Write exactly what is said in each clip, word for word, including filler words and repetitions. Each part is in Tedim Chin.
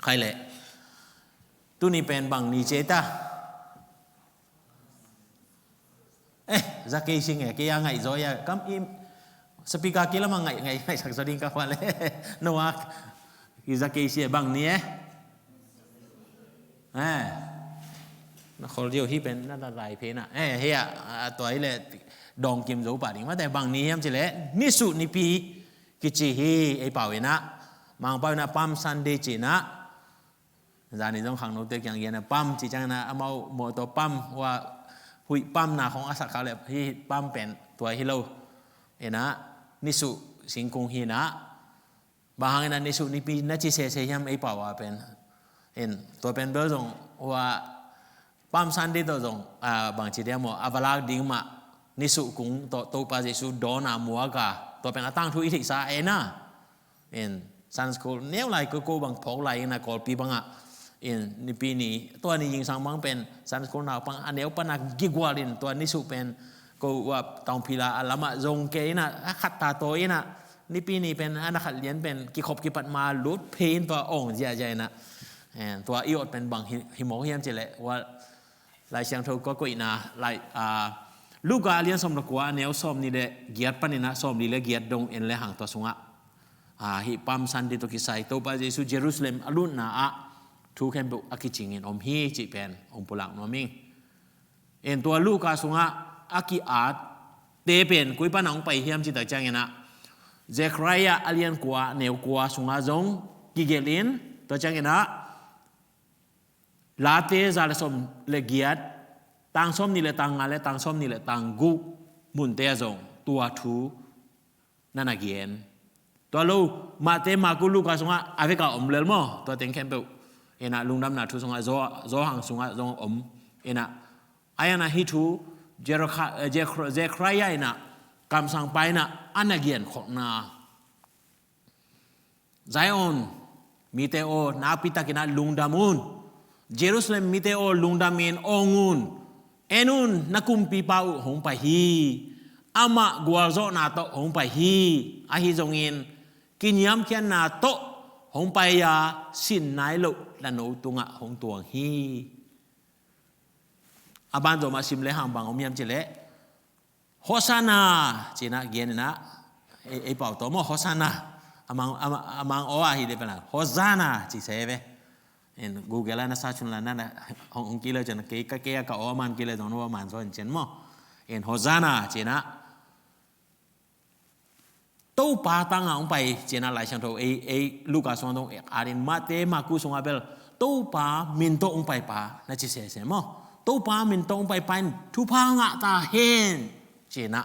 Khai leh. Tuni pen bang ni ci ta? Eh, Zakei si nge, kei a ngaih zaw ia. Kam i speaker kei lamah ngaih, ngaih, ngaihsak zaw ding ka hua le. Noah, i Zakei si bang ni e? Eh. Na khol deuh hi pen, na la lai phe na. Eh, hi a, a tua hi le dawng kim zo pah ding. Mate bang ni hiam ci le, nisuh nipi kici hi, ei pau inah. Mangpau inah Palm Sunday ci inah. Zani zong khangnote kiang gen a pam ci ciang inah amau mawtaw pam, huih pam na khong a sak khak le hi pam pen tua hi lo. Inah nisuh singkung hi inah. Bang hang inah nisuh nipi na ci sese hiam ei pau a pen. In tua pen bel zong huih Palm Sunday tawh zong bang ci diam aw, a va lak ding mah nisuh kung tawh Topa Jesu dawn a muak a, tua pen a tangthu i theihsa e na. In Sunday school neu lai ko ko bang phawk lai inah Kawlpi bangah. In nipi ni tua ni yingsang bang pen Sunday school naupang a neu pan a gigual in tua nisuh pen ko huih taungphila a lamah zong ke inah a khat ta taw inah nipi ni pen a na khat lian pen kikhop kipat ma lut phe in tua awng ziahziah inah. In tua i awt pen bang hi, hi mawk hiam ci le huih Lai Siangtho ka koihna lai, ah, Luka a lian sawm le kua a neu sawm ni le giat pan inah sawm li le giat dong en le hang tua sungah. Ah, hih Palm Sunday tawh kisai Topa Jesu Jerusalem a lutna ah thu khempeuh a kicingin om hi cih pen hong pulak nuam ing. En tua Luka sungah a ki-at te pen koi pan a hong pai hiam cih tak ciang inah Zechariah a lian kua neu kua sungah zong kigelh in tua ciang inah Late za le sawm le giat, tang sawm ni le tang nga le tang sawm ni le tang guk munte a zong tua thu na na gen. Tua lo, Mate, Maku, Luka sungah a veka om lel maw, tua teng khempeuh. Inah lungdamna thu sungah, Zo-, Zohang sungah zong om. Inah, a iana hih thu, Jeroka-, eh, Jekro-, Zechariah inah, kamsangpa inah, a na gen khawkna. Zion mite aw, nakpi takin ah lungdam un. Jerusalem mite aw, lungdam in awng un. En un, na kumpipa uh hong pai hi. Amah gualzawhna tawh hong pai hi. Ahi zongin kiniamkhiatna tawh hong pai a, sin nai loh lano tungah hong tuang hi. A banzawm a sim le hang bang om hiam cih leh, Hosanna ci-in ah gen in ah, ei, ei pau tawh maw, Hosanna. A mang, a mang, a mang aw ahi le pen ah Hosanna ci se ve. En Google ah na search un la na, na hong, hong kile ciang kei, ka kei ah ka aw a man kile zong no a man zaw in cin maw. En Hosanna ci-in ah Topa tangah hong pai ci-in ah Lai Siangtho ei, ei Luka sungah dong, ei, a ding Mate, Maku sungah bel Topa min tawh hong paipa na ci sese maw. Topa min tawh hong paipa in thupha ngah ta hen ci-in ah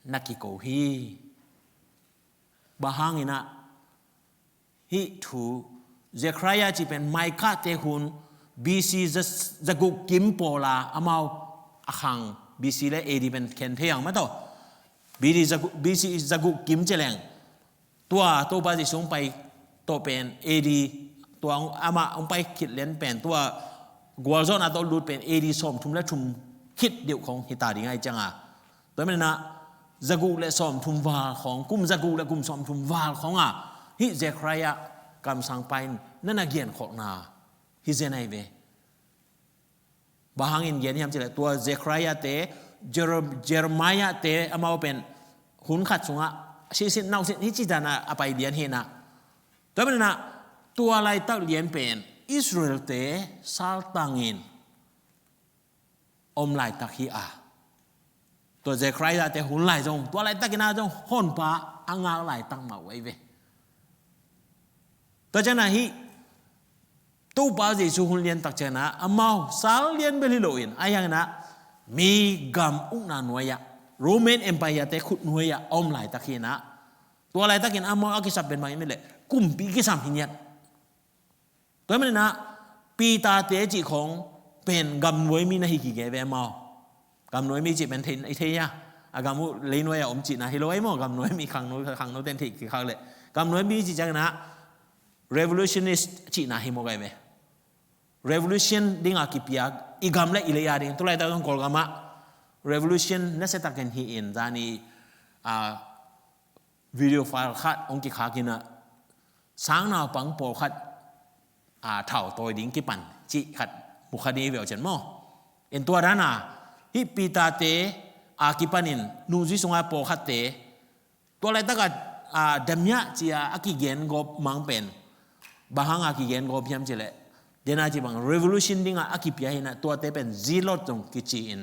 na kiko hi. Bang hangin ah hih thu, Zechariah cih pen Micah te hun B C za, zaguk kim pawl a amau a khang, B C le A D pen khen thei ang mah tawh. B D zaguk, B C zaguk kim ci leng, tua Topa Jesu hong pai tawh pen A D, tua amah hong pai khit lian pen, tua gualzawhna tawh lut pen A D sawmthum le thum khit deuh khong hi ta ding ahih ciangin ah, tua manin ah zaguk le sawmthum val khong, kum zaguk le kum sawmthum val khong ah hih Zechariah kamsangpa in na na gen khawkna hi zen ahi ve. Bang hangin gen hiam cih leh tua Zechariah te, Jere-, Jeremiah te amau pen hun khat sungah sisin nausin hih ci dan a a pai lian hi in ah. Tua manin ah tua laitak lian pen Israel te saltangin om laitak hi a. Tua Zechariah te hun lai zong, tua laitakin ah zong honpa a ngak laitak mah uh ahi ve. Tua ciangin ah hih Topa Jesu hun lian tak ciangin ah amau sal lian bel hi loin, ahi hangin ah mi gam ukna nuai ah, Roman Empire te khut nuai ah a om laitak hi in ah. Tua laitakin amau a kisam pen bang hiam cih leh kumpi kisam hi ngiat. Tua manin ah Peter te cih khong pen gamnuai mi na hi kik e ve maw. Gamnuai mi cih pen thei, i thei hia? A gam uh leinuai a om cihna hi lo ahi maw, gamnuai mi, khangno, khangno ten thei kik khak leh. Gamnuai mi cih ciangin ah revolutionist cihna hi mawk ahi ve. Revolution ding a kipiak, i gam le i lei a ding, tu laitak zong Kawlgam ah revolution nasia takin hi in, zani, ah, video file khat hong kikhak in ah, sangnaupang pawlkhat a, thau tawi ding kipan cih khat mu kha ding hi ve uh cin maw. In tua dan a hih Peter-te a kipanin nungzui sungah pawlkhatte tua laitak a, a, damiah ci-a a kigen gawp mang pen bang hang a kigen gawp hiam cih leh, den a cih bang revolution ding a a kipia hi-in ah, tuate pen zealot zong kici-in,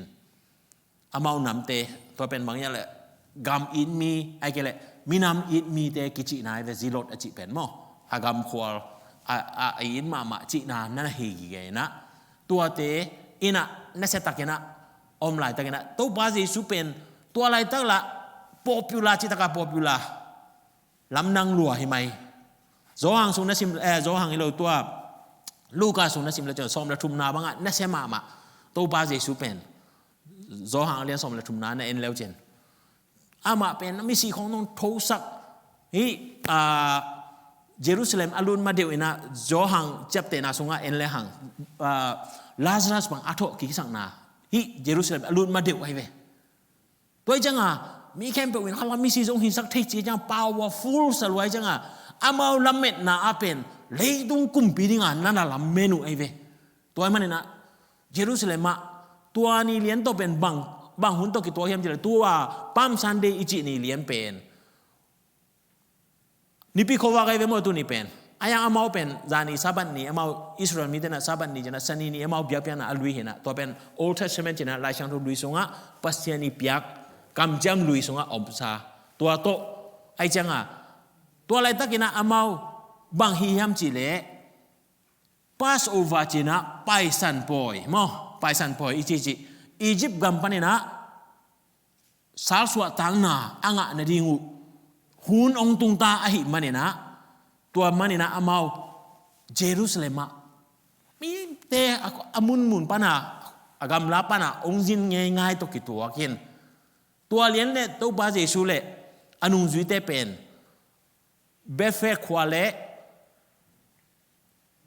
amau namte, tua pen bang hiam cih leh gam it mi, ahih kei leh minam it mite kicihna hi ve, zealot a cih pen maw. A gam khual a, a, a it mahmah cihna na hi gige in ah, tuate in ah nasiatakin ah om laitakin ah, Topa Jesu pen tua laitak lah popular, cih tak a popular, lamdang lua hi mai. Johan sung na sim, eh, Johan hi lo, tua Luka sung na sim leh cin, sawm le thumna bangah nasia mahmah Topa Jesu pen. Johan a lian sawm le thumna na en leu cin, amah pen misi khong nong thosak, hih, ah, Jerusalem a lut ma deuh in ah, Johan ciaptehna sungah en le hang, ah, Lazarus bang a thawh kisakna, hih Jerusalem a lut ma deuh ahi ve. Tua hi ciangah mi khempeuh in khalam misi zong hinsak thei ci ciangah, powerful sa lua hi ciangah, amau lametna ah pen leitung kumpi dingah na na lamen uh ahi ve. Tua ahih manin ah Jerusalem ah tua ni lian tawh pen bang, bang hun tawh kituak hiam cih leh, tua Palm Sunday i cih ni lian pen Nipi khuavak ahi ve maw, tuni pen. Ahi hang amau pen zani Sabbath ni, amau Israel mite in ah Sabbath ni ci-in ah, Sani ni amau biakpiakna a lui hi-in ah, tua pen Old Testament ci-in ah Laisiangtho lui sungah Pasian i piak kamciam lui sungah omsa. Tua tawh ahi ciangah, tua laitakin ah amau bang hi hiam cih leh, Passover ci-in ah Paisan Pawi maw, Paisan Pawi i cih cih, Egypt gam panin ah salsuahtakna a ngah nading uh hun hong tung ta ahih manin ah, tua manin ah amau Jerusalem ah mite a, a munmun pan a, a gamla pan a hong zin ngeingai tawh kituak in, tua lian leh Topa Jesu leh a nungzuite pen Bethphage khua leh,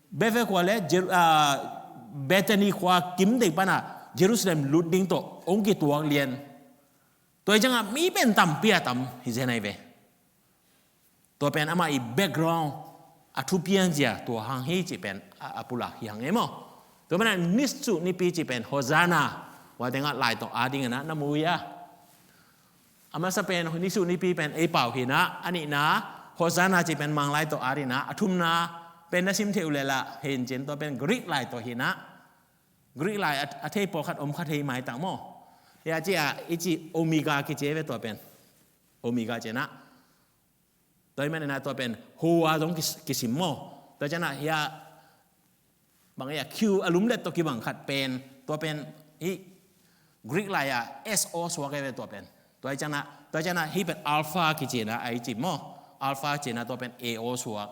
Bethphage khua leh Jer-, ah, Bethany khua kim dei pan a Jerusalem lut ding tawh hong kituak lian. Tua hi ciangah mi pen tampi a tam hi zen ahi ve. Tua pen amah i background, a thupian zia tua hang hi cih pen a, a pulak hi hang e maw. Tua manin ah Nisuh Nipi cih pen Hosanna, tua tengah lai tawh a dingin ah na mu hi a. A masa pen Nisuh Nipi pen ei pau hi-in ah, a nihna Hosanna cih pen Manglai tawh a dingin ah, a thumna pen na sim thei uh leh lah hen cin, tua pen Greek lai tawh hi-in ah, Greek lai a, a thei pawlkhat om kha thei maitak maw. Hia ci-a i cih Omega kici ve, tua pen Omega ci-in ah. Tua ahih manin ah tua pen hoa zong kis-, kisim maw. Tua ciangah hia bang hia Q a lumlet tawh kibang khat pen, tua pen hih Greek lai-a S aw suak ahi ve tua pen. Tua hi ciangah, tua ciangah hih pen Alpha kici-in ah a i cih maw. Alpha ci-in ah tua pen A aw suak.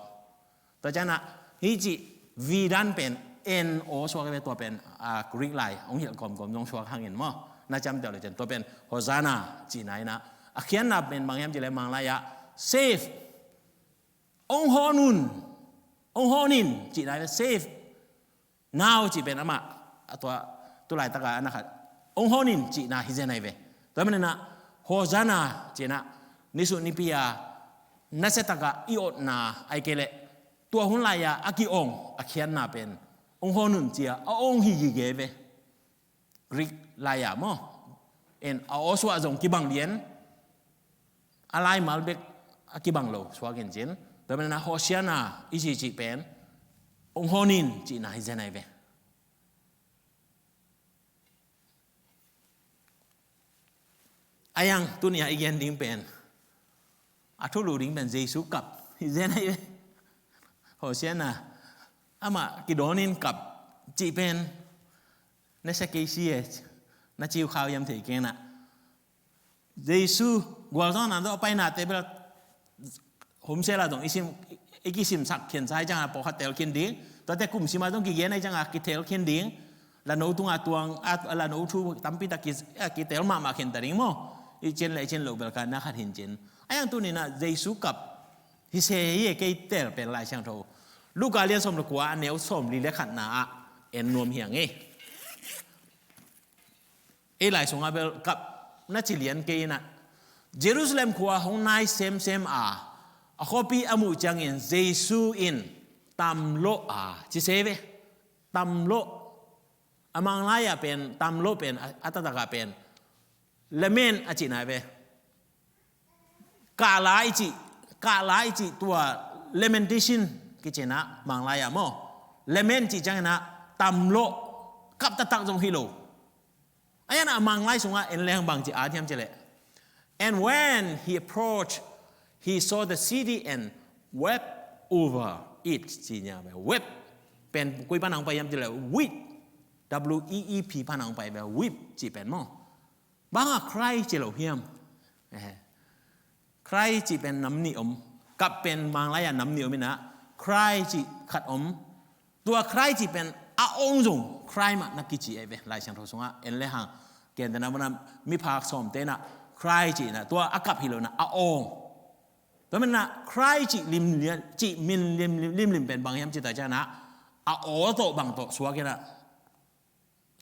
Tua ciangah hih cih V dan pen N aw suak ahi ve, tua pen, ah, Greek lai hong hilh kawmkawm zong suak hangin maw. Na ciamteh uh leh cin, tua pen Hosanna cihna hi-in ah, a khiatna pen bang hiam cih leh Manglai ah save, hong hawh un, hong hawh un cihna hi-in ah, save now cih pen amah, a tua, tu laitak a na khat, hong hawh un cihna hi zen ahi ve. Tua manin ah Hosanna cihna, Nisuh Nipi a nasiatak a i otna, ahih kei leh tua hun lai-a a ki-ong a khiatna pen hong hawh un ci-a a ong hi gige ve. Greek lai-a maw. En a aw suah zong kibang lian, a laimal bek a kibang lo suak in cin. Tua manin ah Hosanna i cih cih pen hong hawh un cihna hi zen ahi ve. Ahi hang tuni-a i gen ding pen, a thulu ding pen Jesu kap hi zen ahi ve. Hosanna, amah kidawn in kap cih pen na sia kei si e, na ciu khau hiam thei kei na. Jesu gualzawhna tawh a painate bel homsel ah zong i sim, i kisimsak khin sa hi ciangah pawlkhat tel khin ding. Tuate kum sim ah zong kigen ahi ciangah kitel khin ding. Lano tungah tuang, a, lano thu tampi tak ki, a, kitel mahmah khin ta ding maw. I cin le i cin loh bel ka na khat hi cin. Ahi hang tuni-in ah Jesu kap hi se hi e, kei tel pen Lai Siangtho Luka lian sawm le kua, a neu sawmli le khatna ah en nuam hi hang e. Ei lai sungah bel kap na ci lian kei in ah, Jerusalem khua hong nai semsem a, a khuapi a muh ciangin Jesu in tamlawh a ci se ve. Tamlawh. A Manglai ah pen tamlawh pen a, a taktak ah pen lament a cihna ve. Kahla i cih, kahla i cih tua lamentation kici inah Manglai ah maw. Lament cih ciang inah tamlawh, kap taktak zong hi lo. Ahi zongin a Manglai sungah en leng bang ci a hiam cih leh, "And when he approached, he saw the city and wept over it," ci nia ve. Wept pen koi pan hong pai hiam cih leh weep. W E E P pan hong pai ve. Weep cih pen maw. Bang a cry ci lo hiam? Eh. Cry cih pen nam nih om. Kap pen Manglai ah nam nih om inah, cry cih khat om. Tua cry cih pen a awng zong cry mah na kici ahi ve. Lai Siangtho sungah en le hang, kentena mana miphak sawmte inah cry cih inah tua a kap hi lo inah a awng. Tua man inah cry cih lim, cih min lim, lim, lim, lim pen bang hiam cih tak ciang inah a aw tawh bang tawh suak inah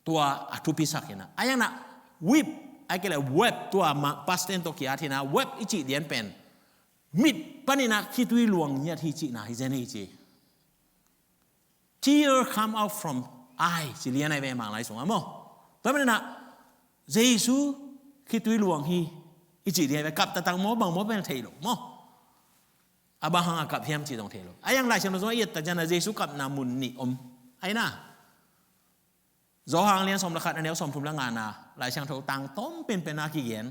tua a thupisak hi inah. Ahi zongin inah weep, ahih kei leh wept, tua mah past tense tawh ki-at hi inah, wept i cih lian pen mit pan inah khitui luang ngiat hi cihna hi zen hi ci. Tear come out from eye ci lian ahi ve Manglai sungah maw. Tua man inah Jesu khitui luang hi i cih lian ahi ve, kap taktak maw bang maw pen thei lo maw. A bang hang a kap hiam cih zong thei lo. Ahi zongin Lai Siangtho sungah i et tak ciang inah Jesu kapna mun nih om. Ahi inah Johan lian sawm le khat, a neu sawmthum le ngana, Lai Siangtho tang tom penpen a kigen.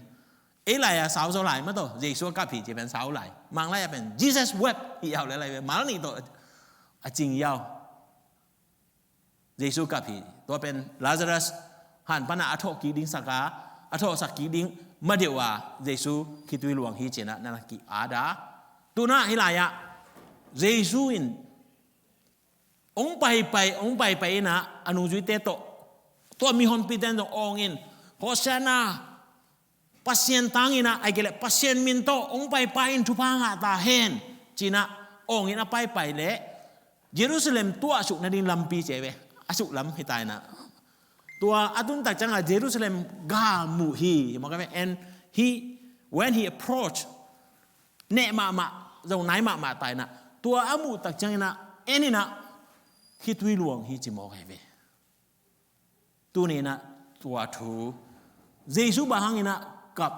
Ei lai a sau zaw lai mah tawh, Jesu a kap hi ci pen sau lai. Manglai ah pen Jesus wept hi yau le lai pen, mal nih tawh a cing yau. Jesu kap hi, tua pen Lazarus han pan a a thawh kik ding sak a, a thawhsak kik ding ma deuh a, Jesu khitui luang hi ci inah na na ki-at a. Tu inah hih lai ah Jesu in hong paipai, hong paipai inah a nungzuite tawh, tua mihonpite in zong awng in, "Hosianna, Pasian tang inah, ahih kei leh Pasian min tawh hong paipai in thupha ngah ta hen," ci inah awng in a paipai leh Jerusalem tuahsuk nading lampi ci ahi ve. A suk lam hi ta inah. Tua a tun tak ciang a Jerusalem gal muh hi, hi mawk ahi ve. And he, when he approached, neh mahmah, zong nai mahmah ta inah. Tua a muh tak ciang inah, en inah, khitui luang hi ci mawk ahi ve. Tuni inah tua thu, Jesu bang hang inah kap,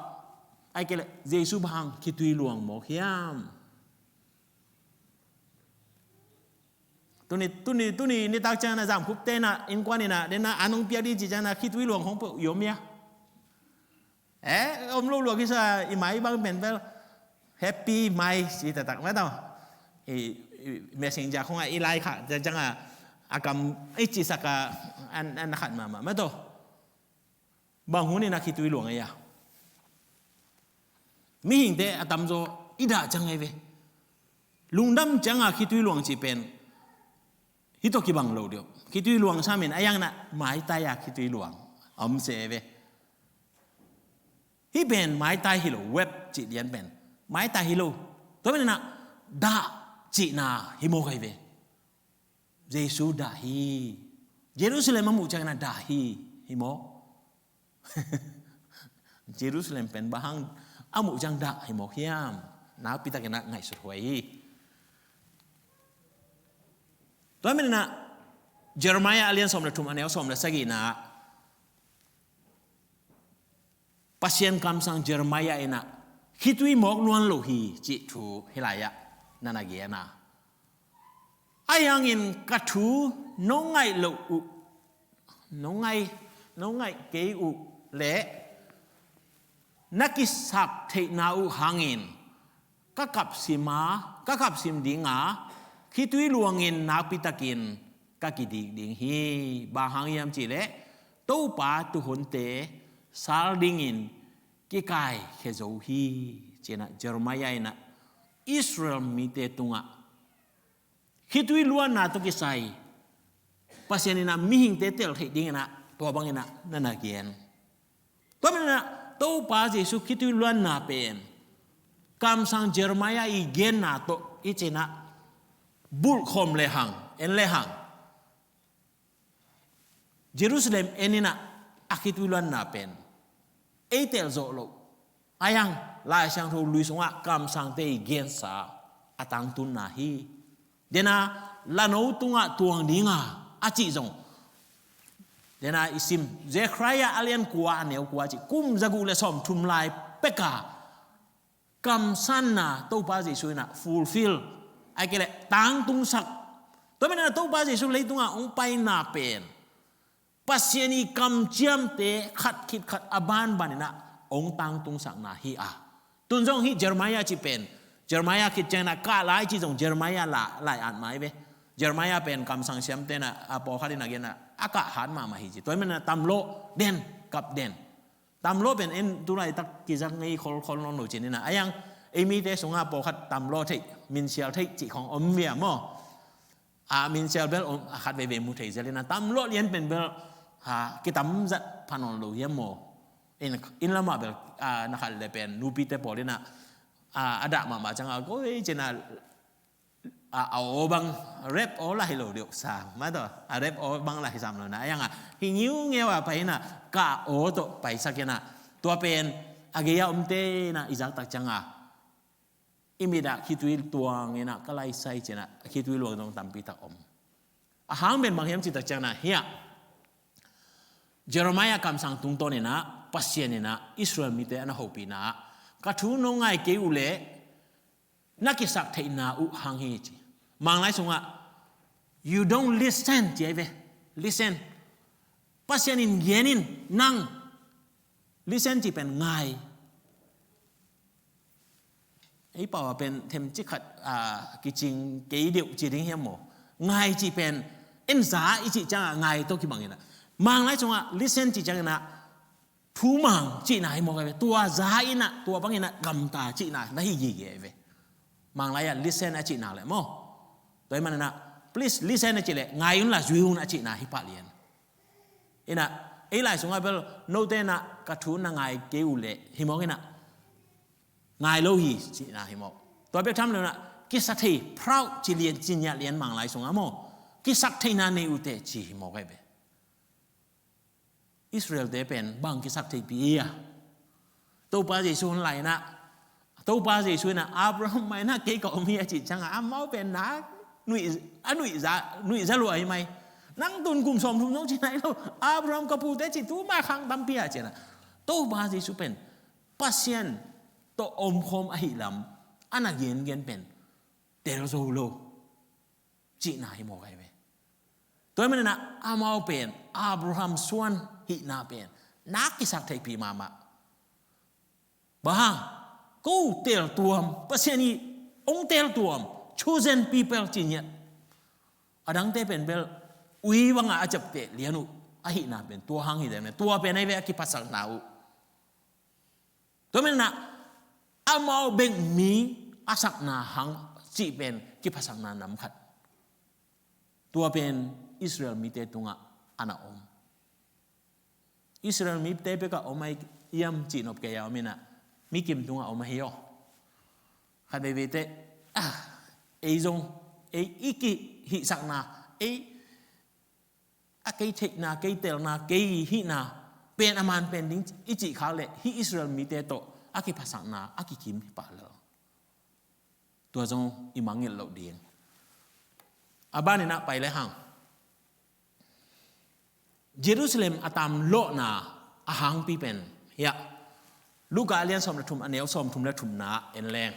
ahih kei leh Jesu bang hang khitui luang mawk hiam? Tuni, tuni, tuni nitak ciang inah Zamkhupte inah innkuan inah, den inah an hong piak ding cih ciang inah khitui luang khong peuh i om hia? Eh, om lo lua kisa, i mai bang pen bel happy mai ci taktak mah tawh. I, i messenger khong a i lai khak ciang a, a kam i cisak a, an, an khat mahmah mah tawh. Bang hun inah khitui luang ahi a? Mihingte a tamzaw i dah ciang ahi ve. Lungdam ciang a khitui luang cih pen hih tawh kibang lo deuh. Khitui luang sam in, ahi zongin inah maitai a khitui luang a om se ahi ve. Hih pen maitai hi lo, wept cih lian pen maitai hi lo. Tua pen inah dah cihna hi mawk ahi ve. Jesu dah hi. Jerusalem a muh ciang inah dah hi, hi mawk. Jerusalem pen bang hang a muh ciang dah hi mawk hiam? Nakpi takin a ngaihsut huai hi. Tua man inah Jeremiah a lian sawm le thum, a neu sawm le sagihna ah Pasian kamsang Jeremiah inah khitui mawk luan lo hi cih thu hih lai-ah na na gen a. Ahi hangin ka thu no ngaih loh uh, no ngaih, no ngaih kei uh leh na kisap theihna uh hangin ka kapsim a, ka kapsim ding a, khitui luangin nakpitakin ka kidik ding hi. Bang hang hiam cihleh Topa tuhunte sal dingin kikaikhia zo hi, ci-in ah Jeremiah in ah Israel mite tungah khitui luanna tawh kisai Pasian in ah mihingte tel theih dingin ah tua bangin ah na na gen. Tua manin ah Topa Jesu khitui luanna pen kamsang Jeremiah i genna tawh i cih in ah bulh khawm lehang, en lehang, Jerusalem en in ah a khitui luanna pen ei tel zawh loh, ahi hang Lai Siangtho Lui sungah kamsangte i gensa a tangtunna hi. Dena lano tungah tuang dinga a cih zong. Dena i sim, Zechariah a lian kua a neu kua cih, kum zaguh le sawmthum lai peka kamsanna Topa Jesu inah fulfill, ai kei le tangtungsak. Tua menah Topa Jesu leitunga hong paina pen Pasian i kamciamte khat khit khat a banbaninah hong tangtungsakna hi a. Tun zong hih Jeremiah cih pen, Jeremiah khit cianginah kah lai cih zong Jeremiah la lai at mai ve. Jeremiah pen kamsang siamte inah a pawlkhat inah genah a kah hat mahmah hi ci. Tua hi menah tamlawh den, kap den. Tamlawh pen en tulaitak kizak ngei kholkhol nawn lo cin inah. A iang ei mite sungah pawlkhat tamlawh theih, minsial theih cih khong om via maw? A minsial bel om, a khat veivei mu thei zel inah. Tamlawh lian pen bel a kitamzat pha nawn lo hiam maw? Inn, inn lamah bel a na khat le pen nupite pawl inah a, a dah mahmah ciangah koi cinah a, a aw bang, rep aw lah hi lo deuh sam mah tawh, a rep aw bang lah hi sam lo na. A iangah hi ngiungeu a pai inah kah aw tawh paisak inah. Tua pen a gei-a omte inah i zaktak ciangah i mitah khitui tuang inah ka laisai cinah khitui luang zong tampitak om. A hang pen bang hiam cihtak cianginah hiah Jeremiah kamsang tungtawn inah Pasian inah Israel mite a na hopihna ah, ka thu no ngai kei uh leh na kisak theihna uh hang hi ci. Manglai sungah, "You don't listen," ci ai ve. Listen. Pasian in gen in, nang. Listen cih pen ngai. Ei pau a pen themcik khat a kicing kei deuh ci ding hiam maw? Ngai cih pen en za i cih ciangah ngai tawh kibang inah. Manglai sungah listen cih cianginah thumang cihna hi mawk ai ve. Tua za inah, tua bang inah gamta cihna na hi gige ai ve. Manglai ah listen a cihna le maw? Tua hi maninah, "Please listen," a cih leh, "Ngai unla zui un," a cihna hi pah lian. Inah ei lai sungah bel note inah ka thu na ngai kei uh leh hi mawk inah, "Ngai lo hi," cihna hi mawk. Tua bek tham lo inah kisa thei, proud ci lian, ci ngiat lian Manglai sungah maw? Kisak theihna nei uh teh ci hi mawk ai ve. Israelte pen bang kisak theihpih hi a? Topa Jesu hun lai inah, Topa Jesu inah Abraham mah inah kei ka om hi a cih ciangah amau pen na nuih, a nuihza, nuihza lua hi mai. Nang tun kum sawmthum zong ci nai lo, Abraham ka pute cih tuma khang tampi a ci inah. Topa Jesu pen Pasian tawh omkhawm ahih lam a na gengen pen tel zo lo cihna hi mawk ai ve. Tua hi maninah amau pen Abraham suan hihna pen na kisak theihpih mahmah. Bang hang? Ko teltuam, Pasian i hong teltuam, chosen people ci ngiat. A dangte pen bel ui bangah a ciapteh lian uh ahihna pen tua hang hi deuh ne. Tua pen ai ve a kiphasakna uh. Tua menah amau bek mi a sakna hang cih pen kiphasakna nam khat. Tua pen Israel mite tungah a na om. Israel mite bekah om ahi hiam cih nop kei a om inah, mikim tungah om ahi aw. Khat veiveite, ah, ei zong, ei i kihihsakna, ei a kei theihna, kei telna, kei hihna pen a man pen ding i cih khak leh hih Israel mite tawh a kiphasakna a kikim hi pah lel. Tua zong i mangngilh loh ding. A baninah pai le hang, Jerusalem a tamlawhna a hangpi pen hiah Luka a lian sawm le thum, a neu sawmthum le thumna en leng,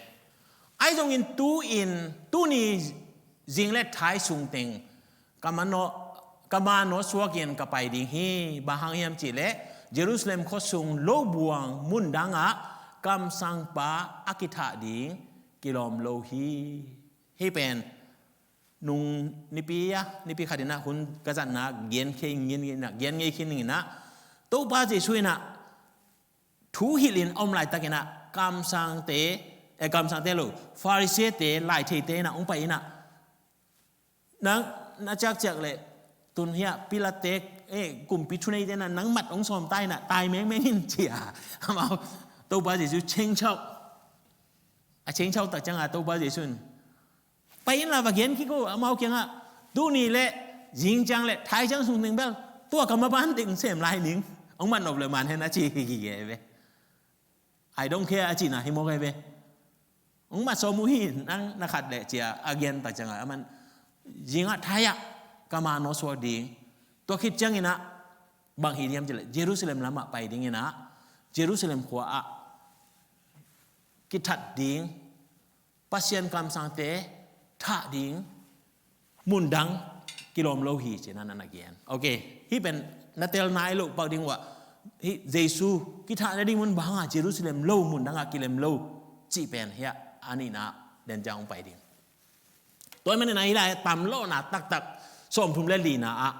ahi zongin tu-in tuni zing le thai sungteng ka manawh, ka manawh suakin ka pai ding hi. Bang hang hiam cihleh Jerusalem khuasung lobuang mun dangah kamsangpa a kithah ding kilawm lo hi. Hih pen nung nipi a, nipi khat inah hun ka zatna gen khin, gen, gen ngei khin inah, Topa Jesu inah thu hilhin a om laitakinah kamsangte, eh, kamsangte lo, Pharisee-te, laitheite inah hong pai inah, nang na ciakciak leh tun hiah Pilate, eh, kumpi thuneite inah nang mat hong sawm ta inah tai mengmeng in ci a. Amau Topa Jesu chengchauh. A chengchauh tak ciangah Topa Jesu in, pai inla va gen kik o amau kiangah, tuni le zing ciang le thai ciang sung teng bel tua ka maban teng sem lai ning. Hong mat nop le man hen a ci hi gige ve. I don't care a cihna hi mawk ai ve. Hong mat sawm uh hi, nang na khat le ci a, a gen tak ciangah aman Zingah thaiah ka maa nawsuak ding. Tua khit cianginah bang hi diam cileh Jerusalem lamah pai dinginah Jerusalem khua ah kithat ding, Pasian kamsangte thah ding, mundang kilawm lo hi cinah na na gen. Ok, hih pen na tel nai lo pak ding uh ah, hih Jesu kithah nading mun bang hanga Jerusalem lo, mundangah kilem lo cih pen hiah a nihna den ciang hong pai ding. Tua manin ah hih lai tamlawhna taktak sawmthum le lina ah,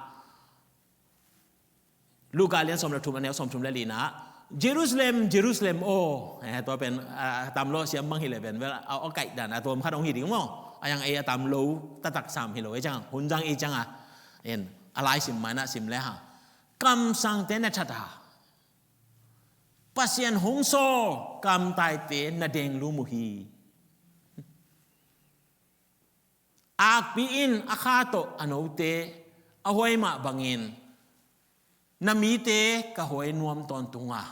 Luka lian sawm le thum a neu sawmthum le lina ah, Jerusalem, Jerusalem aw, eh, tua pen a tamlawh siam bang hileh pen bel a awkaih dan a tuam khat hong hi ding maw? A yang ei a tamlo taktak sam hi lo ei ciang, hun zang ei cianga, en, a lai sim manah sim le hang, kamsangte na that a, Pasian hong sawl kamtaite na denglum uh hi. Akpi in a kha tawh a note a huai mah bangin na mite ka huai nuam tawntung a,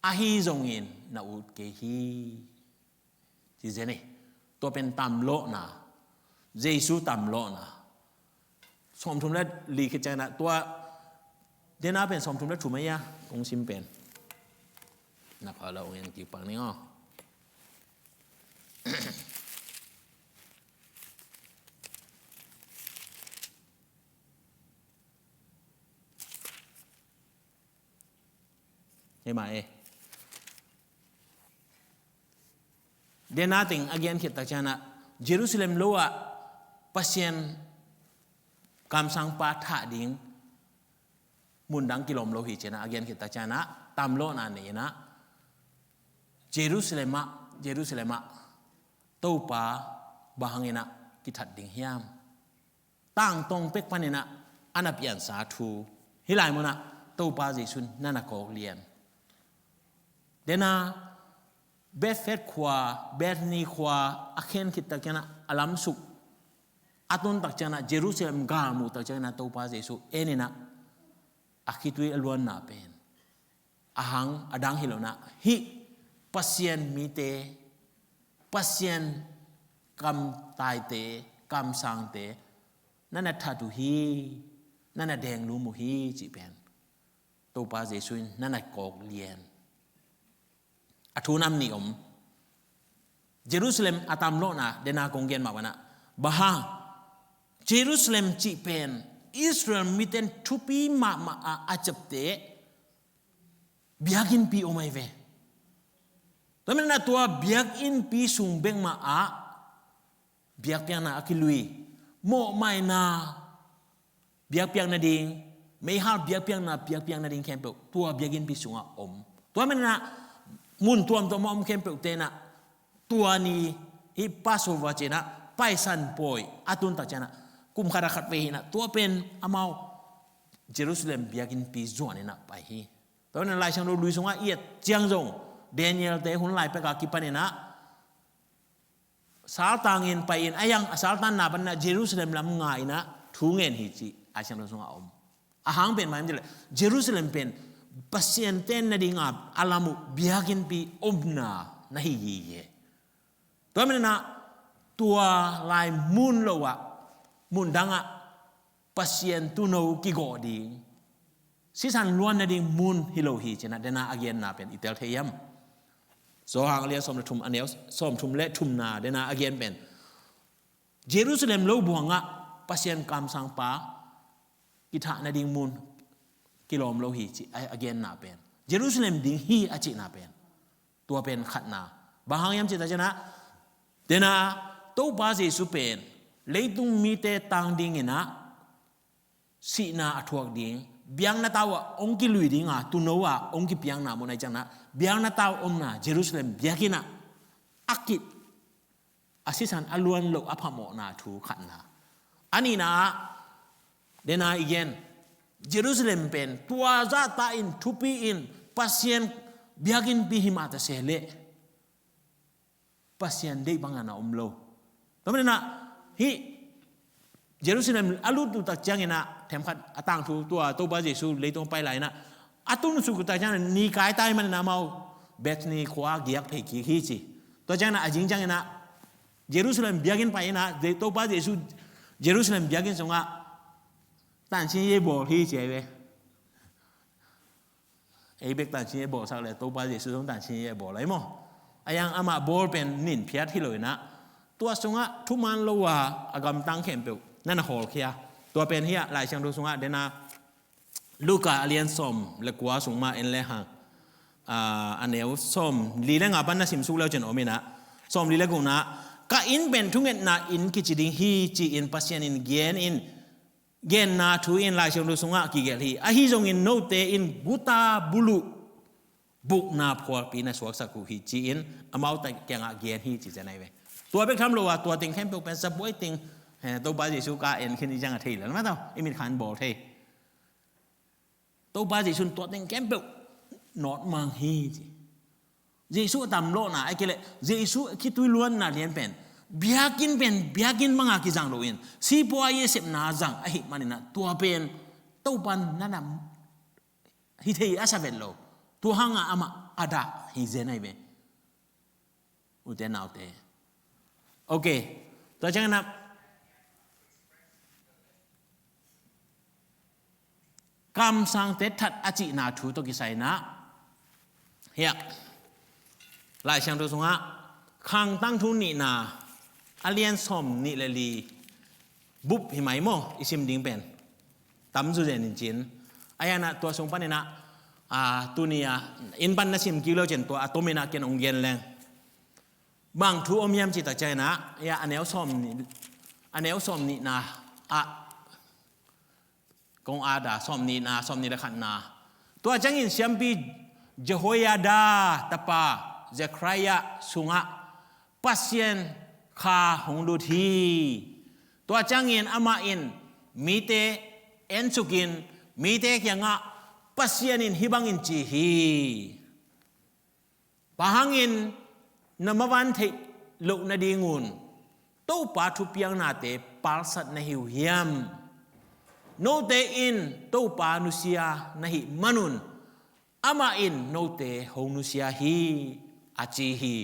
ahi zongin na ut kei hi. Ci zen hi. Tua pen tamlawhna, Jesu tamlawhna. Sawmthum le li khit ciangin ah tua dena pen sawmthum le thum ahi a kong sim pen. Na pha lo ong en kik pak ning aw. Hei mah e. Dena teng a gen khit tak ciangin ah Jerusalem lo ah Pasian kamsangpa thah ding mundang kilawm lo hi cinah a gen khit tak ciangin ah tamlawhna nei inah Jerusalem ah, Jerusalem ah Topa bang hangin ah kithat ding hiam? Tangtong pek paninah a na piansa thu. Hih lai munah Topa Jesu in na na kawk lian. Dena Bethfage khua, Bethany khua a khen khit tak ciangin ah a lamsuk a tun tak ciangin ah Jerusalem gal muh tak ciangin ah Topa Jesu eninah a khitui a luanna pen a hang a dang hi lonah hih Pasian mite, Pasian kamtaite, kamsangte na na that uh hi, na na denglum uh hi cih pen Topa Jesu in na na kawk lian. A thu nam nih om. Jerusalem a tamlawhna dena kong gen mah banah, bang hang, Jerusalem cih pen Israel miten thupi mahmah a a ciapteh biakinnpi om ahi ve. Tua manin ah tua biakinnpi sung bek mah ah biakpiakna a kilui, mawhmaina biakpiak nading, meihal biakpiakna biakpiak nading khempeuh tua biakinnpi sungah om. Tua manin ah mun tuamtuam a om khempeuh tenah tua ni hih Passover cinah Paisan pawi a tun tak ciangin ah kum khat a khat vei hinah tua pen amau Jerusalem biakinnpi zuan inah pai hi. Tua manin ah Lai Siangtho lui sungah i et ciang zong Daniel-te hun lai pekah kipaninah saltangin pai-in a yang a saltanna paninah Jerusalem lam nga inah thu ngen hi cih a Lai Siangtho sungah a om. A hang pen mah hiam cileh Jerusalem pen Pasian ten nadinga a lam uh biakinnpi omna na hi hi hi. Tua maninah tua lai mun lo ah mundangah Pasian tuuno kigawh ding, sisan luan nading mun hi lo hi cinah dena a genna pen i tel thei hiam? Johan a lian sawm le thum a neu sawmthum le thumna dena a gen pen Jerusalem lo buangah Pasian kamsangpa kithah nading mun kilawm lo hi cih a, a genna pen Jerusalem ding hi a cihna pen tua pen khatna. Bang hang hiam cih tak ciangin ah dena Topa Jesu pen leitung mite tang dinginah sihna a thuak ding, biakna tau ah hong kilui dinga tuuno ah hong kipiakna mun ahi ciangin ah biakna tau omna Jerusalem biakinn ah a kit a sisan a luan loh a phamawhna thu khatna. A nihna ah dena i gen Jerusalem pen tua zahta in thupi in Pasian biakinnpi hi mah ta se leh Pasian deih bangin a om lo. Tua maninah hih Jerusalem a lut uh tak cianginah themkhat a tangthu tua Topa Jesu leitung a pai lai-inah a tunsuk uh tak cianginah ni kai tai maninah amau Bethany khua giak phei kik hi ci. Tua cianginah a zing cianginah Jerusalem biakinn pai inah Topa Jesu Jerusalem biakinn sungah tanchin ye bawl hi ci ahi ve. Ei bek tanchin ye bawlsak le Topa Jesu zong tanchin ye bawl ahi maw? A yang amah bawl pen nin phiat hi lo inah, tua sungah thuman lo a a gamtang khempeuh na na hawlkhia. Tua pen hi ah Lai Siangtho sungah dena Luka a lian sawm le kua sung mah en le hang, a neu sawm li le nga pan na simsuk leu cin om inah, sawm li le gukna, ka inn pen thungetna inn kici ding hi ci-in Pasian in gen in, genna thu in Lai Siangtho sungah kigelh hi. Ahi zongin note in guta buluh bukna phualpi na suaksak uh hi ci-in amau ta kiangah gen hi ci zen ahi ve. Tua bek tham lo a tua teng khempeuh pen sabuai teng, eh, Topa Jesu ka en khin i ciang a thei lel mah tau, i mit khan bawl thei. Topa Jesu in tua teng khempeuh nawt mang hi ci. Jesu a tam lawhna a kei leh Jesu a khitui luanna lian pen biakinn pen biakinn banga kizang loin sipuai a sepna zang ahi maninah tua pen Topa nanam hi thei a sa vet lo. Tua hanga amah a dah hi zen ahi ve. Ute naute. Ok. Tua cianginah kamsangte that a cihna thu tawh kisai inah, hiah Lai Siangtho sungah Khang Tangthu nihna a lian sawm nih le li bup hi mai maw i sim ding pen. Tam zu zen in cin. A hianah tua sung paninah, a, tuni a inn pan na sim kik leu cin tua a tominah ken ong gen leng. Bang thu om hiam cih tak cianginah, hiah a neu sawm nih, a neu sawm nihna ah kong at a, sawm nihna, sawm nih le khatna. Tua ciangin siampi Jehoiada tapa Zechariah sungah Pasian kha hong lut hi. Tua ciangin amah in mite ensukin mite kiangah Pasian in hih bangin ci hi. Bang hangin na mavan theih loh nadingun Topa thupiaknate palsat na hi uh hiam? Note in Topa nusia na hih manun amah in note hong nusia hi, a ci hi.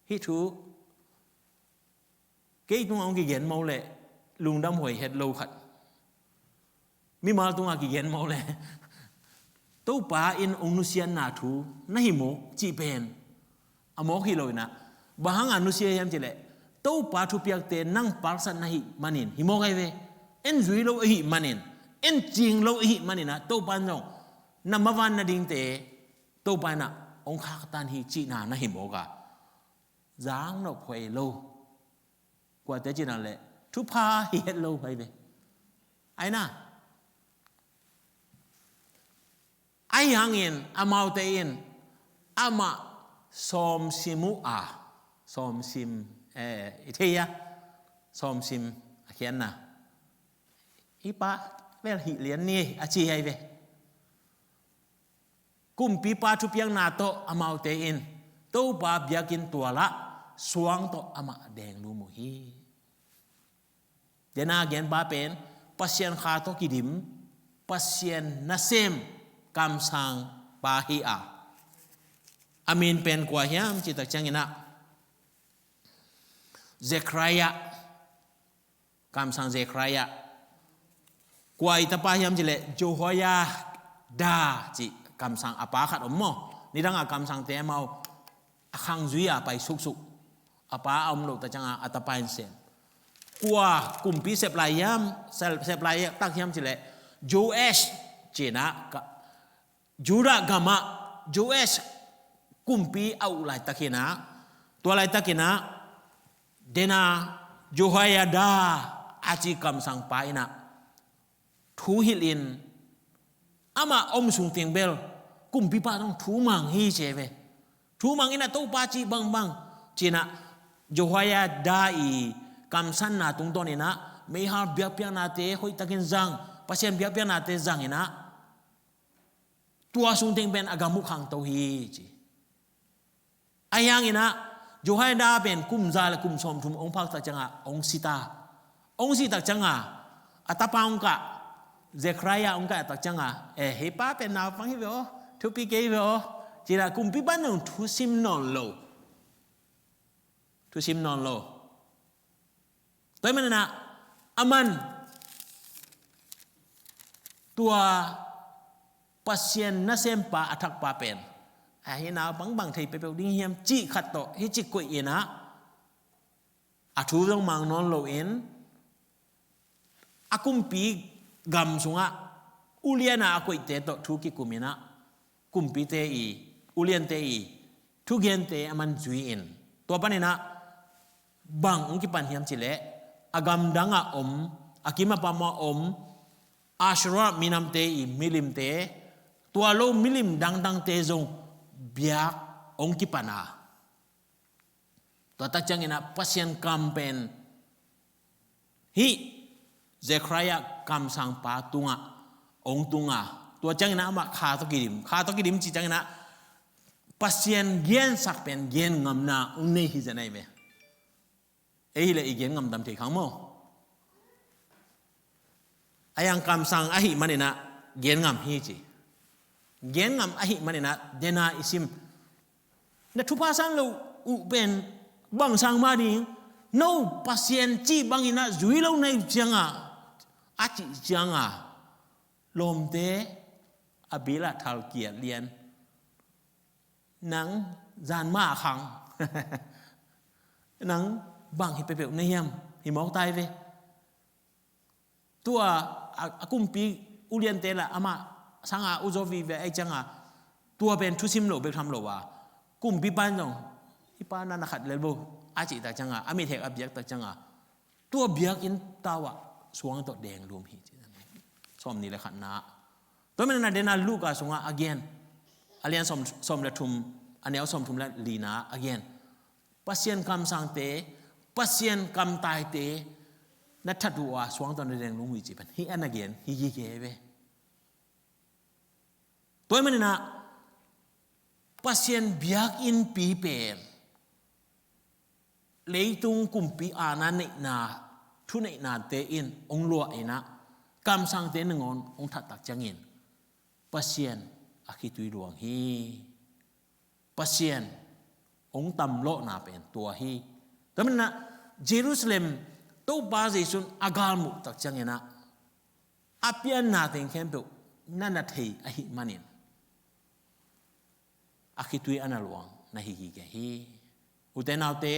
Hih thu kei tungah hong kigen mawk leh lungdam huai het lo khat. Mimal tungah kigen mawk leh Topa in hong nusiatna thu na hi mawk cih pen a mawk hi lo inah. Bang hanga nusia hiam cih leh Topa thupiakte nang palsat na hih manin hi mawk ahi ve. En zui lo ahih manin, en cing lo ahih maninah Topa in zong na mavan nadingte Topa inah hong khaktan hi cihna na hi mawk a, zang nop huai lo. Kuate cina leh thupha hi het lo huai ve. Aina. Ahi hangin amaute in amah sawmsim uh a, sawmsim, eh, i thei a, sawmsim a khiatna. Hih pa bel hih lian ni a ci ahi ve. Kumpipa thupiakna tawh amaute in Topa biakinn tualah suang tawh amah denglum uh hi. Dena genpa pen Pasian kha tawh kidim, Pasian nasem kamsangpa hi a. A min pen kua hiam cih tak cianginah Zechariah, kamsang Zechariah. Kua i tapa hiam cih leh Jehoiada cih kamsang a pa khat om maw? Nidanga kamsangte amau a khang zui a pai suksuk. A pa a om loh tak cianga a tapa in sem. Kua kumpi sep lai hiam, sep, sep lai tak hiam cih leh Joash cina ka, Judah gamah Joash kumpi a uh laitakinah, tua laitakinah dena Jehoiada a ci kamsangpa inah thu hilhin amah om sung teng bel kumpipa dong thu mang hi ci ve. Thu mang inah Topa cih bangbang cinah Jehoiada i kamsanna tungtawninah meihal biakpiaknate hoihtakin zang, Pasian biakpiaknate zanginah tua sung teng pen a gam uh khangto hi ci. Ahi hanginah Jehoiada pen kum za le kum sawmthum hong phak tak cianga hong si ta. Hong si tak cianga a tapa hong kah, Zechariah hong kah tak cianga, eh, hih pa pen naupang hi ve aw, thupi kei hi ve aw, cinah kumpipa in thusim nawn lo. Thusim nawn lo. Tua ahih manin ah, aman tua Pasian nasempa a thakpa pen, a hi naupang bang thei peuhpeuh ding hiam cih khat tawh hi ci koih in ah, a thu zong mang nawn loin, a kumpi gam sungah ulian a a koihte tawh thu kikum in ah, kumpite i, uliante i thugente aman zui in, tua panin ah bang hong kipan hiam cih leh, a gamdang a om, a kim a pam a om Asherah minamte i milimte, tua lo milim dangdangte zong biak hong kipan a, tua tak ciangin ah Pasian kam pen hih Zechariah kamsangpa tungah hong tung a, tua ciangin ah amah kha tawh kidim, kha tawh kidim cih ciangin ah Pasian gensak pen gen ngamna hong nei hi zen ahi ve. Ei hi leh i gen ngam tam thei khang maw? A yang kamsang ahih manin ah gen ngam hi ci. Gen ngam ahih manin ah dena i sim, na thupha san lo uh pen bang sang mah ding, no Pasian cih bangin ah zui lo na hih ciangah, a cih ciangah, lawmte a bil ah thal kiat lian. Nang zan mah a khang. Nang bang hi peuhpeuh na hiam, hi mawk ta hi ve. Tua a, a kumpi uliante lah amah sanga uh zaw vive ahih cianga, tua pen thusim lo bek tham lo a, kumpipa in zong, "Hih pa na na khat lel bo," a cih tak cianga, a mithek a biak tak cianga, tua biakinn tau ah suang tawh deng lum hi ci. Sawmnih le khatna. Tua manin ah dena Luka sungah a gen, a lian sawm, sawm le thum, a neu sawmthum le lina a gen, Pasian kamsangte, Pasian kamtaite na that uh a suang tawh na deng lum uh hi ci pen hih a na gen hi gige ve. Tua ahih manin ah Pasian biakinnpi pen leitung kumpi aana neihna, thuneihnate in hong luah in ah, kamsangte nangawn hong that tak ciangin Pasian a khitui luang hi. Pasian hong tamlawhna pen tua hi. Tua manin ah Jerusalem Topa Jesuh in a galmuh tak ciangin ah, a pianna teng khempeuh na na thei ahih manin, a khitui a na luang na hi gige hi. Ute naute,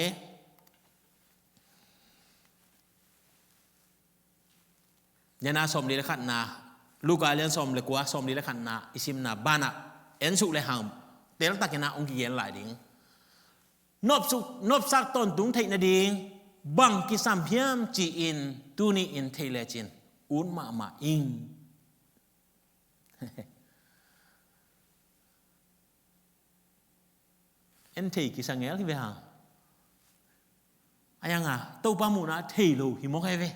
dena sawmli le khatna, Luka lian sawm le kua, sawmli le khatna i simna banah en suk le hang teltakin ah hong kigen lai ding. Nopsuk, nopsak tawntung theih nading bang kisam hiam ci-in tuni-in thei lecin ut mahmah ing. En thei kisa ngel hi ve hang. A yang a Topa muhna thei lo hi mawk ahi ve.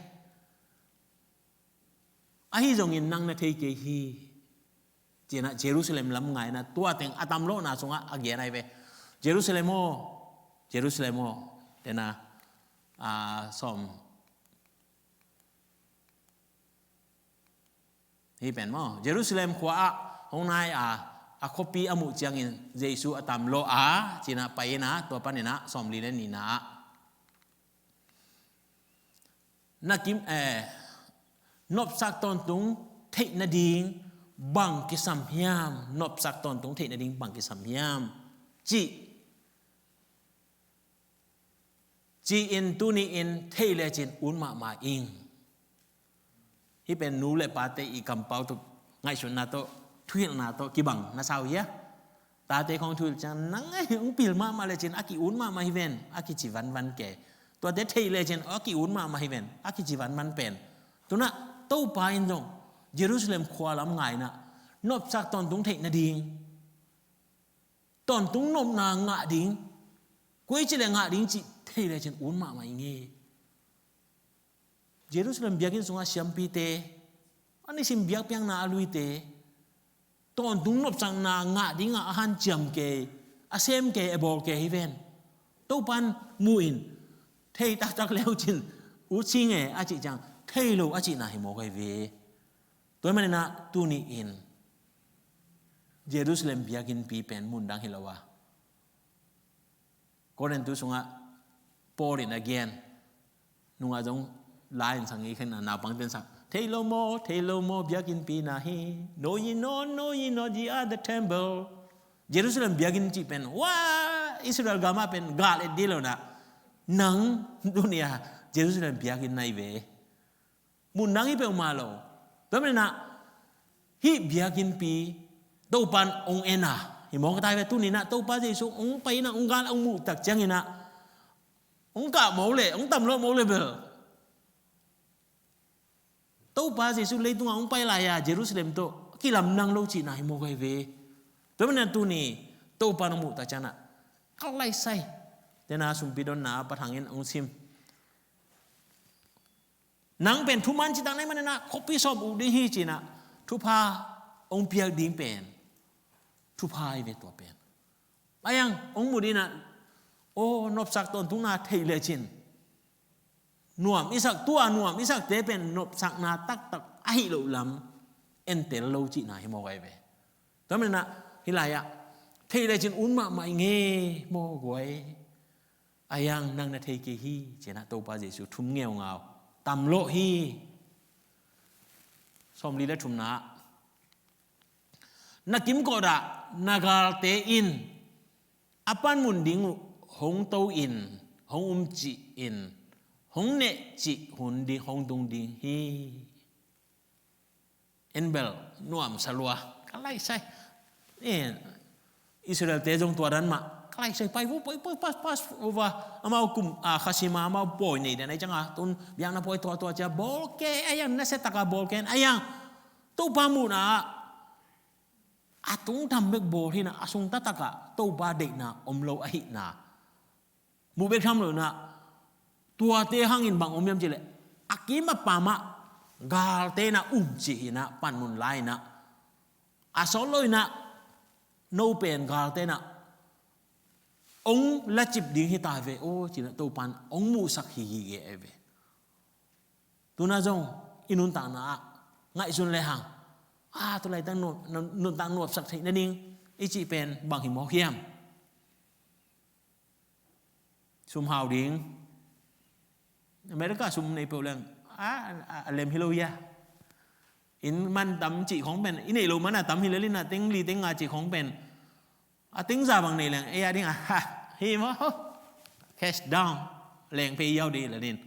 Ahi zongin nang na thei kei hi. Ci-in ah Jerusalem lam ngai in ah tua teng a tamlawhna sungah a gen ahi ve. Jerusalem aw, Jerusalem aw, dena, a, sawm Hih pen maw, Jerusalem khua ah hong nai a, a khuapi a muh ciangin Jesu a tamlawh a, ci-in ah pai in ah, tua panin ah sawmli le nihna ah, na kim, eh, nopsak tawntung theih nading bang kisam hiam, nopsak tawntung theih nading bang kisam hiam, cih ci-in tuni-in thei lecin ut mahmah ing. Hih pen nu le pate i kampau tawh ngaihsutna tawh thuhilhna tawh kibang na sa uh hia? Tate khawng thuhilh ciang nang ahi hong pil mahmah lecin a ki-ut mahmah hi ven, a kici vanvan ke. Tuate thei lecin a ki-ut mahmah hi ven, a kici vanvan pen. Tu-in ah Topa in zong Jerusalem khua lam ngai in ah nopsak tawntung theih nading, tawntung nopna ngah ding, koi ci le ngah ding cih thei lecin ut mahmah ing e. Jerusalem biakinn sungah siampite, a nisim biakpiakna a luite, tawntung nopsakna ngah dingah a hanciam kei, a sem kei, a bawl kei hi ven. Topa in mu-in thei taktak le uh cin ut sing e a cih ciang thei lo a cihna hi mawk ahi ve. Tua ahih manin ah tuni-in Jerusalem biakinnpi pen mundang hi lo a, Korintu sungah Paul in a gen, nungah zong Lai in sang i khen a naupang ten sang, "Thei lo maw, thei lo maw, biakinnpi na hi. No, ye not, no, ye not, ye are the temple." Jerusalem biakinn cih pen, wa, Israel gam ah pen gal et ding lo na. Nang tuni a Jerusalem biakinn na hi ve. Mun dang hi peuhmah lo. Tua manin ah hih biakinnpi Topa'n hong en a, hi mawk ta hi ve. Tuni in ah Topa Jesu hong pai in ah, hong gal hong muh tak ciangin ah, hong kah mawk leh, hong tam lawh mawk leh bel, Topa Jesu leitungah hong pai lai-a Jerusalem tawh kilamdang lo cihna hi mawk ahi ve. Tua manin ah tuni Topa'n hong muh tak ciangin ah, ka laisai. Tua in ah sumpi donna ah Pa Thang in hong sim, "Nang pen thuman citak na hih manin ah khuapi sawm uk ding hi," ci-in ah thupha hong piak ding pen thupha hi ve tua pen. Ahi hang hong muh ding in ah, aw, nopsak tawntungna theih lecin nuam i sak, tua nuam i sakte pen nopsakna taktak ahi loh lam entel lo cihna hi mawk ahi ve. Tua manin ah hih lai-ah, "Theih lecin un mahmah ing e maw guai. Ahi hang nang na thei kei hi," ci-in ah Topa Jesu thum ngeungau, tam lawh hi. Sawmli le thumna ah, "Na kimkot ah na galte in a panmun ding uh hong to in, hong umcih in, hong nehcih hun ding hong tung ding hi." En bel nuamsa lua, ka laisai. Eh, Israel-te zong tua dan mah, ka laisai, pai vo, pai, pai, pass, pass over. Amau kum, ah, khasima, amau pawi nei den, ahi ciangin, tun biakna pawi tuatua ci-a bawl kei, ahi hang nasia takin bawl kei, ahi hang Topa muhna ah a tungtham bek bawl hi-in ah, a sung taktak ah Topa deihna om lo ahihna muh bek tham lo-in ah, tuate hangin bang om hiam cih leh, a kim a pam ah galte in ah umcih in ah panmun la-in ah, a sawt lo-in ah, "No pen galte in ah hong lacip ding hi ta ve aw," ci-in ah Topa'n hong muhsak hi hi e ve. Tu-in ah zong i nuntakna ah ngaihsun lehang, ah, tu laitak nuam, nun-, nuntak nuamsak theih nading i cih pen bang hi mawk hiam? Sum hau ding. America sum nei peuh leng, ah, a, a lem hi lo hia. Inn man tam cih khawng pen, i neih loh man a tam hi lel in ah, teng li teng nga cih khawng pen, a teng za bang nei leng, ei a ding a, ha, hi maw, cash down, leng pei yau ding lel in.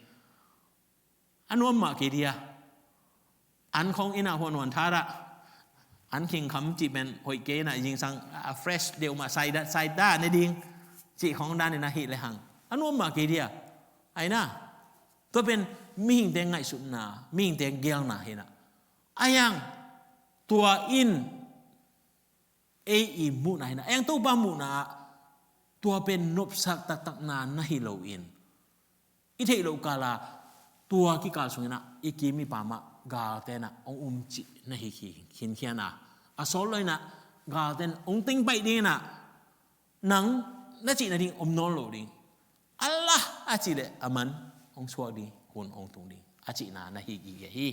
A nuam mah kei dia. An khawng inn ah huan huan tha dah, an khing kham cih pen hoih kei in ah, zingsang a fresh deuh mah, sai dah, sai dah ne ding cih khawng dan in ah hih lehang, a nuam mah kei dia. Ahi na, tua pen mihingte ngaihsutna, mihingte geelna hi na. Ahi hang tua in ei i muhna hi na, ahi hang Topa muhna ah tua pen nopsak taktakna na hi lo-in, i theih loh kal a, tua kikal sungin ah i kim i pam ah galte in ah hong umcih na hi khinkhian a, a sawt lo-in ah galte in hong teng paih ding in ah, nang na cih nading om nawn lo ding. A la a cih leh a man hong suak ding, hun hong tung ding, a cihna na hi gige hi.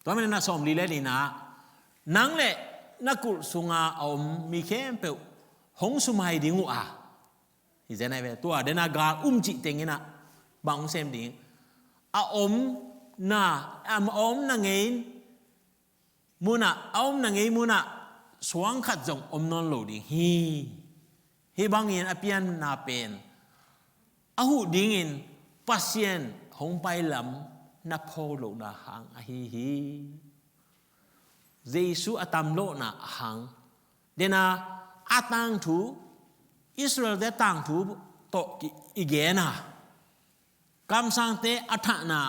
Tua manin ah sawmli le lina, "Nang le na kulh sunga a om mi khempeuh hong sumai ding uh a," hi zen ahi ve. Tua den a gal umcih teng in ah bang hong sem ding? A omna, a omna ngei mun ah, a omna ngei mun ah suang khat zong om nawn lo ding hi. Hih bangin a pianna pen a huh dingin Pasian hong pai lam na phawk lohna hang ahi hi. Jesu a tam lawhna hang, den a, a tangthu, Israel-te tangthu tawh ki, i gen a, kamsangte a thahna,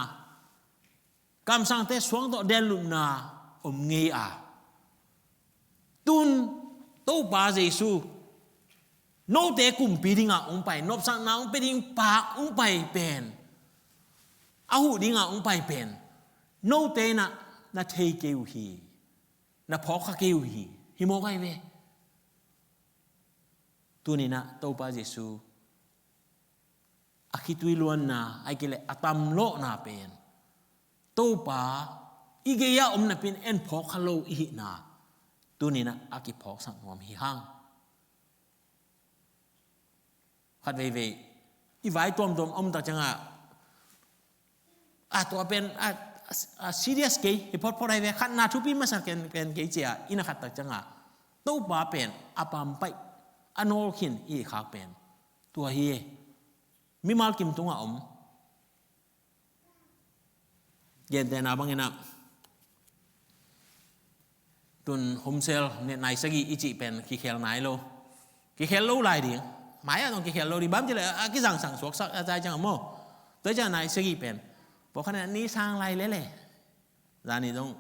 kamsangte suang tawh denlupna om ngei a, tun Topa Jesu, note kumpi dingah hong pai, nopsakna hong pia ding pa hong pai pen, a huh dingah hong pai pen, note in ah na thei kei uh hi, na phawk kha kei uh hi, hi mawk ahi ve. Tuni-in ah Topa Jesu a khitui luanna, ahih kei leh a tam lawhna pen Topa i gei-ah om napi-in en phawk kha lo i hihna tuni-in ah a kiphawksak nuam hi hang. Khat veivei i vai tuamtuam a om tak ciangah A tua pen a, a, a serious kei hi photphot ahi ve. Khatna thupi masa ken pen kei ci a i na khat tak ciangah Topa pen a pampaih a nawlkhin i khak pen tua hi. Mimal kim tungah om gentehna bangin ah tun homsel nai sagih i cih pen kikhel nai lo. Kikhel lo lai ding. Mai ah zong kikhel lo ding. Bang ci leh a kizangsang suaksak a zai ciang maw. Tua ciang nai sagih pen pawlkhat in ni sang lai lele. Zani zong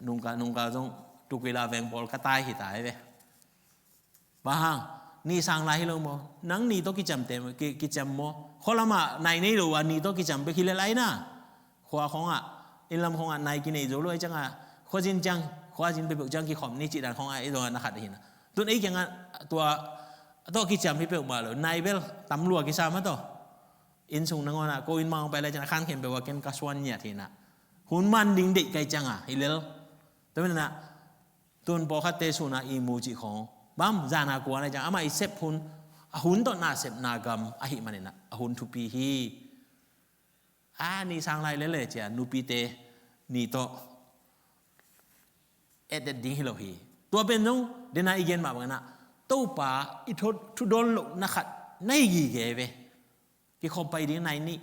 nungka nungka zong tukwila veng pawl ka tai hi tai ve. Bang hang ni sang lai hi lo maw? Nang ni tawh kiciamte, ki, kiciam maw? Khua lamah nai nei lo a ni tawh kiciam bek hi lel ai na. Khua khawngah, inn lam khawngah nai kinei zo lo ai ciangah khuazin ciang, khuazin peuhpeuh ciang kikhawm ni cih dan khawngah i zong a na khat hi na. Tun ei kiangah tua tawh kiciam hi peuhmah lo. Nai bel tam lua kisa mah tawh. Inn sung nangawnah ko inn mah hong pai lai ciangah khan khem peuh a ken ka suan ngiat hi na. Hun man ding deih kai ciangah hi lel. Tua mah na Tun pawlkhatte suna i mu cih khawng bang zana kuan a ciang amah i sep hun, a hun tawh na sepna gam ahi maninah a hun thupi hi. A ni sang lai lele cia nupite ni tawh et et ding hi lo hi. Tua pen zong dena i gen mah banginah Topa i thu, thu dawn lohna khat na hi gige ve. Kikhop pai ding nai nih.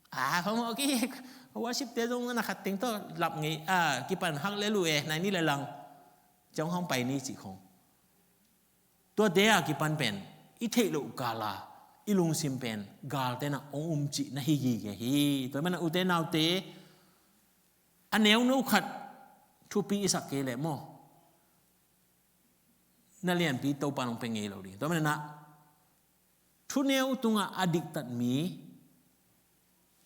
A, khawmawh ki worship te zong na khat teng tawh lap ngei a, kipan hak le lu e, nai nih le lang ciang hong pai ni cih khong. Tuate a kipan pen i theih loh kala i lungsim pen galte na hong um cih na hi gige hi. Tua mana ute naute a neuno khat thupi i sak kei leh maw? Na lianpi Topa nong pe ngei lo ding. Tua mana thuneu tungah a diktat mi,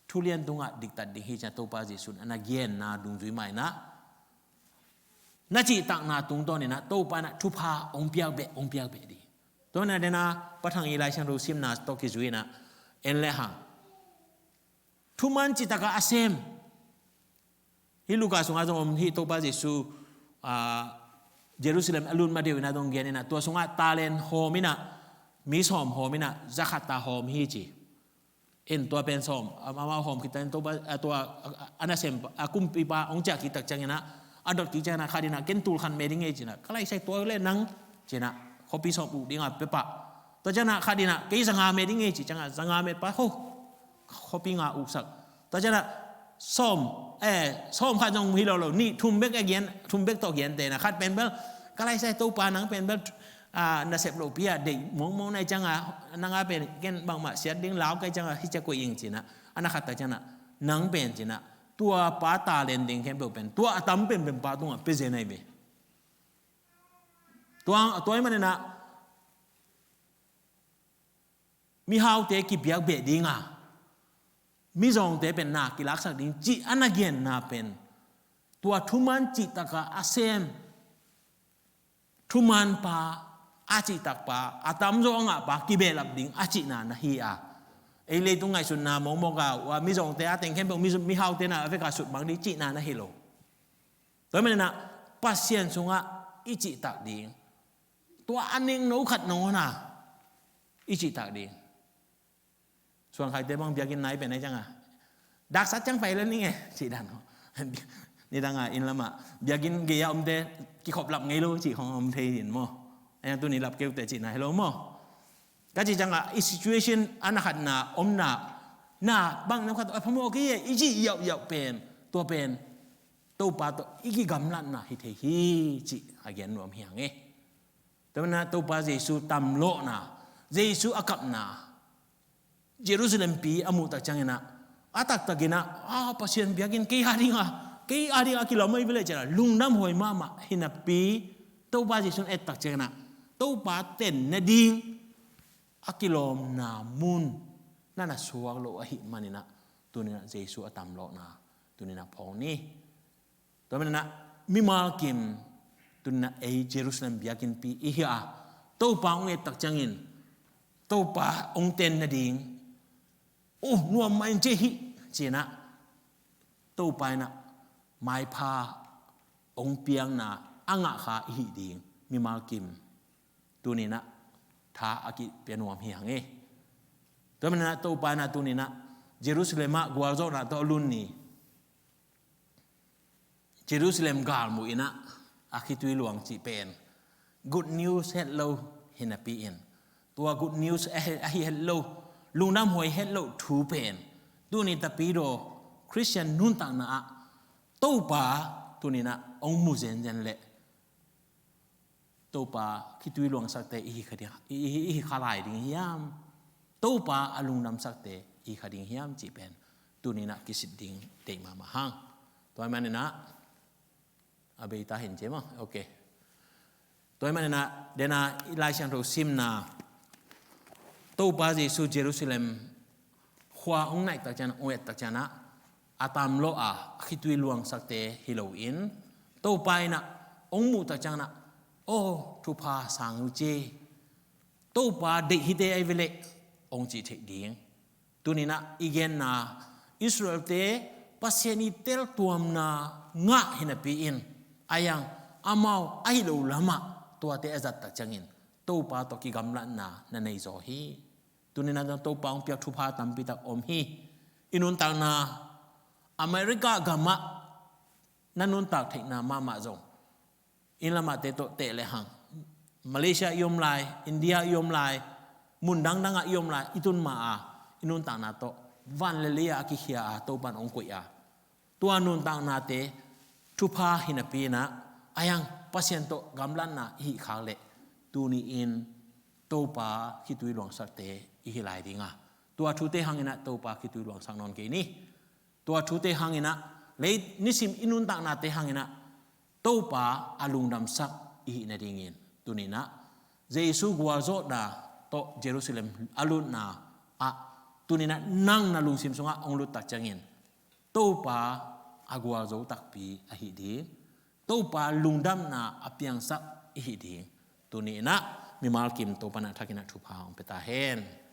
thulian tungah diktat ding hi cia Topa Jesuh in a na genna dungzui mah inah na cihtakna tungtawn inah Topa inah thupha hong piak beh, hong piak beh ding. Tua na dena pathang i Lai Siangtho simna tawh kizui inah en le hang thuman citaka a sem. Hi Luka sungah zong om hi Topa Jesu, ah, Jerusalem a lut ma deuh inah zong gen inah tua sungah talen hawm inah mi sawm hawm inah zakhat ta hawm hi ci. In tua pen sawm amau hawm khita in Topa, ah, tua, ah, a nasem a kumpipa hong ciah kik tak ciang inah a dot kik ciang inah khat inah ken tul khan me ding ngei ci inah ka laisai tua le nang ci inah khuapi sawm uh dinga pepah. Tua ciang inah khat inah kei zanga me ding ngei ci ciang inah zanga me pa ho khuapi nga uksak. Tua ciang inah sawm, eh, sawm khat zong hi lo lo nih thum bek a gen, thum bek tawh gen te inah khat pen bel ka laisai Topa nang pen bel, ah, nasep lopi ah deih mawngmawng nai ciang a nang a pen ken bangmah siat ding lau kai ciang a hi cia koih ing ci inah a na khat tak ciang inah nang pen ci inah tua pa talen ding khempeuh pen tua a tam pen pen pa tungah pe zen ahi ve. Tua, tua i man inah mihaute kibiak beh dinga mizawngte pen na kilaksak ding cih a na genna pen tua thuman cihtaka a sem thuman pa a cihtak pa a tamzaw a ngah pa kibehlap ding a cihna na hi a. Ei leitung ngaihsutna mawkmawk a ua mizawngte a teng khempeuh mi, mihaute na a veka sutbang ding cihna na hi lo. Tua i man inah Pasian sungah i cihtak ding tua a nengno khat nangawn a i cihtak ding. Suangkhaite bang biakinn nai pen ai cianga daksat ciang pai le ning e cih dan. Nidanga inn lama biakinn gei-a omte kikhop lap ngei lo cih khong om thei in maw? Ai tuni lap keute cihna hi lo maw? Ka cih cianga i situation a na khatna omna na bang na khat a phamawh kei e i cih yauhyauh pen tua pen Topa tawh i kigamlatna hi thei hi cih a gen nuam hi hang e. Tua mana Topa Jesu tamlawhna, Jesu a kapna, Jerusalem pi a muh tak ciang inah a taktak inah a Pasian biakinn kei a dinga, kei a dinga kilawm ahi vele ciana lungdam huai mahmah hi napi Topa Jesu in et tak ciang inah Topa ten nading a kilawmna mun na na suak lo ahi maninah tuninah Jesu a tamlawhna tuninah phawng ni. Tua maninah mimal kim tuninah ei Jerusalem biakinnpi i hi a Topa hong et tak ciangin Topa hong ten nading uh nuam mah in ci hi cinah Topa inah maipha hong piakna a ngahkha i hi ding mimal kim tuninah tha a kipia nuam hi hang e. Tua maninah Topa inah tuninah Jerusalem ah gualzawhna tawh a lun ni, Jerusalem galmuh in ah a khitui luang cih pen good news het lo hi napi in, tua good news ahi, ahi het lo, lungdam huai het lo thu pen tuni tapidaw Khristian nuntakna ah Topa tuni in ah hong mu zenzen leh Topa khitui luangsakte i hi kha ding, i, i, i hi kha lai ding hiam? Topa a lungdamsakte i hi kha ding hiam cih pen tuni in ah kisit ding deih mahmah hang. Tua ahih manin ah a bei ta hen ci maw? Ok. Tua ahih manin ah dena i Lai Siangtho simna Topa Jesu Jerusalem khua hong naih tak ciang, hong et tak ciang ah a tamlawh a khitui luangsakte hi loin Topa in ah hong muh tak ciang ah, aw, thupha sang uh ci, Topa deih hite ahi ve leh hong cih theih ding. Tuni in ah i genna Israelte Pasian i teltuamna ngah hi napi in, a yang amau ahi lo lamah tuate a zat tak ciangin Topa tawh kigamlatna na nei zaw hi. Tuni in ah Topa hong piak thupha tampi tak om hi. I nuntakna America gamah na nuntak theihna mahmah zong inn lamahte tawh teh lehang Malaysia i om lai, India i om lai, mun dangdang ah i om lai, i tun ma a i nuntakna tawh van le lei ah a kikhia a Topa in hong koih a, tua nuntaknate thupha hi napi in ah a yang Pasian tawh gamlatna i hih khak leh tuni in Topa khitui luangsakte i hi lai ding a, tua thute hang in ah Topa khitui luangsak nawn kei ni. Tua thute hang in ah lei nisim i nuntaknate hang in ah Topa a lungdamsak i hih nadingin tuni in ah Jesu gualzawhna tawh Jerusalem a lutna ah tuni in ah nang na lungsim sungah hong lut tak ciangin Topa a gualzo takpi a hih ding, Topa lungdamna a piangsak i hih ding tuni in ah mimal kim Topa in a thak in ah thupha hong pia ta hen.